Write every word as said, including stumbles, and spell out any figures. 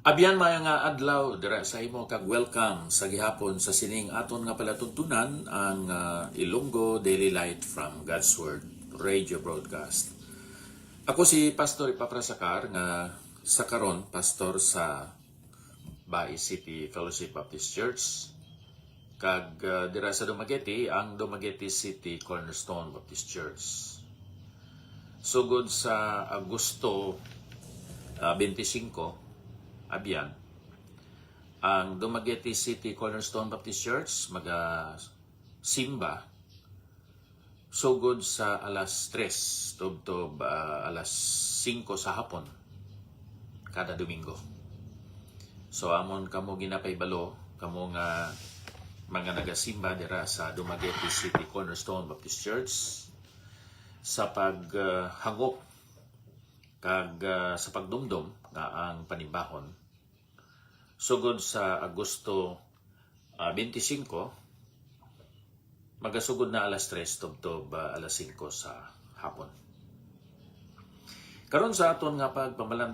Abyan, maayo nga adlaw dira sa imo, kag welcome sa gihapon sa sining aton nga palatuntunan, ang, ah, Ilonggo Daily Light from God's Word Radio Broadcast. Ako si Pastor Epafras Acar, nga sa karon pastor sa Bai City Fellowship Baptist Church, kag, ah, dira sa Dumaguete, ang Dumaguete City Cornerstone Baptist Church. Sugod sa Agosto, ah, twenty-five, abyan, ang Dumaguete City Cornerstone Baptist Church magasimba sugod sa alas tres tubtob, ah, alas singko sa hapon kada Domingo. So, amon kamo ginapahibalo, kamo nga mga nagasimba dira sa Dumaguete City Cornerstone Baptist Church, sa paghangop kag, ah, sa pagdumdom nga ang panimbahon sugod sa Agosto, ah, twenty-five, magasugod na alas tres tubtob, ah, alas singko sa hapon. Karon sa aton nga pagpamalandong,